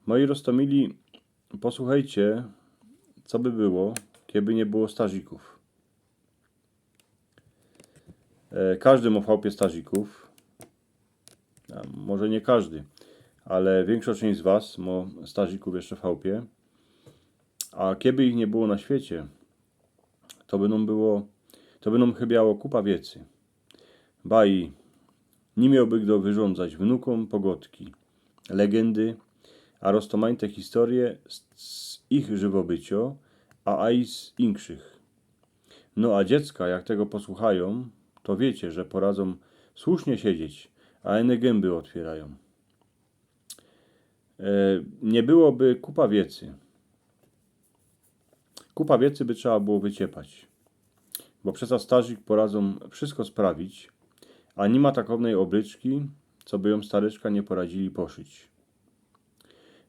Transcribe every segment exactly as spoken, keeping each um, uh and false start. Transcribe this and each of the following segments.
Moji roztōmili, posłuchejcie, co by było, keby niy było starzikōw. E, kŏżdy mŏ w chałpie starzikōw. A może niy kŏżdy, ale wiynkszŏ czynść z was mŏ starzikōw jeszcze w chałpie. A keby ich niy było na świecie, to by nōm było, to by nōm chybiało kupa wiecy. Ba i niy miołby kto wyrządzać wnukōm pogŏdki, legyndy, a roztōmajte historyje z, z ich żywobyciŏ, a aj z inkszych. No a dziecka, jak tego posłuchajōm, to wiycie, że poradzōm słusznie siedzieć, a iny gymby ôtwiyrajōm. E, niy byłoby kupa wiecy. Kupa wiecy by trzeba było wyciepać. Bo przeca starzik poradzōm wszystko sprawić, a niy ma takownej ôblyczki, co by jōm staryczka niy poradzili poszyć.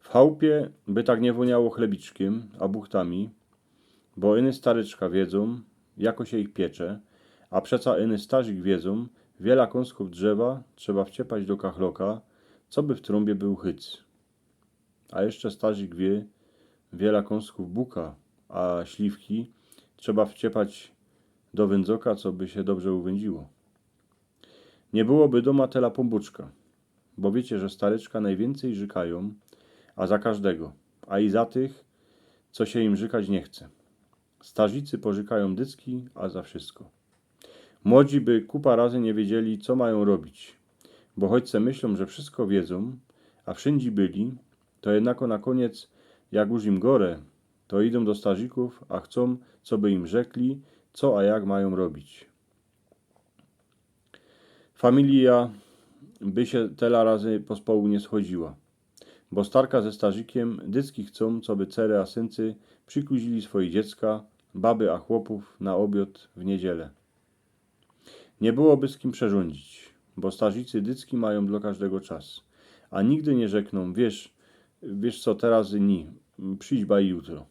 W chałpie by tak niy wōniało chlebiczkiym a buchtami, bo iny staryczka wiedzōm, jako sie ich piecze, a przeca iny starzik wiedzōm, wiela kōnskōw drzewa trzeba wciepać do kachloka, coby w trōmbie bōł chyc. A jeszcze starzik wie, wiela kōnskōw buka a śliwki trzeba wciepać do wyndzoka, coby sie dobrze uwyndziło. Niy byłoby dōma tela pōnbōczka, bo wiycie, że staryczka nojwiyncyj rzykajōm, a za kŏżdego, a i za tych, co sie im rzykać niy chce. Starzicy porzykajōm dycki, a za wszystko. Młodzi by kupa razy niy wiedzieli, co majōm robić, bo choć se myślōm, że wszystko wiedzōm, a wszyndzie byli, to jednako na kōniec, jak już im gore, to idōm do starzikōw, a chcōm, coby im rzekli, co a jak majōm robić. Familijŏ by sie tela razy pospołu niy schodziyła, bo starka ze starzikiym dycki chcōm, coby cery a syncy przikuzili swoje dziecka, baby a chłopōw na ôbiŏd w niydziele. Niy byłoby z kim przerzōndzić, bo starzicy dycki majōm dlo kŏżdego czas, a nigdy niy rzeknōm: wiysz, wiysz co, teroz niy, przidź baj jutro.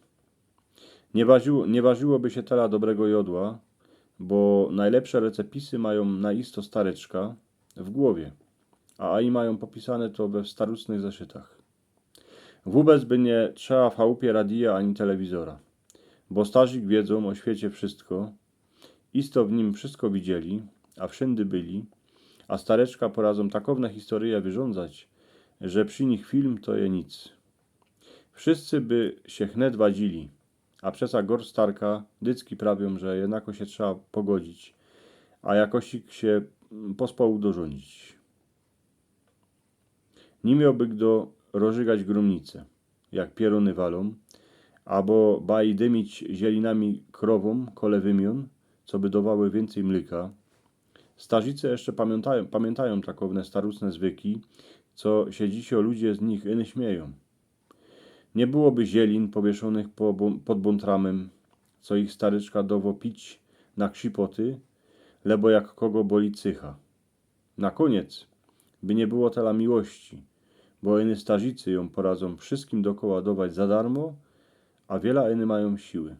Niy ważyło, niy ważyłoby sie tela dobrego jodła, bo nojlepsze recypisy majōm na isto staryczka w gowie, a, a i majōm popisane to we starucznych zeszytach. Wōbec by niy trzeba w chałpie radija ani telewizora, bo starzik wiedzōm ô świecie wszystko, isto w nim wszystko widzieli, a wszyndy byli, a staryczka poradzōm takowne historyje wyrządzać, że przi nich film to je nic. Wszyscy by sie chnet wadzili, a przeca gŏr starka, dycki prawiōm, że jednako sie trzeba pogodzić, a jakosik sie, mm, pospołu dorzōndzić. Niy miołby kto rożygać grōmnice, jak pierōny walōm, abo baj dymić zielinami krowōm kole wymiōn, coby dowały wiyncyj mlyka. Starzicy jeszcze pamiōntajōm, pamiōntajōm takowne staruczne zwyki, co sie dzisiŏ ludzie z nich iny śmiejōm. Niy byłoby zielin powieszōnych po bō-, pod bōntramym, co ich staryczka dowo pić na krzipoty, lebo jak kogo boli cycha. Na kōniec by niy było tela miłości, bo iny starzicy jōm poradzōm wszystkim dokoła dować za darmo, a wiela iny majōm siły.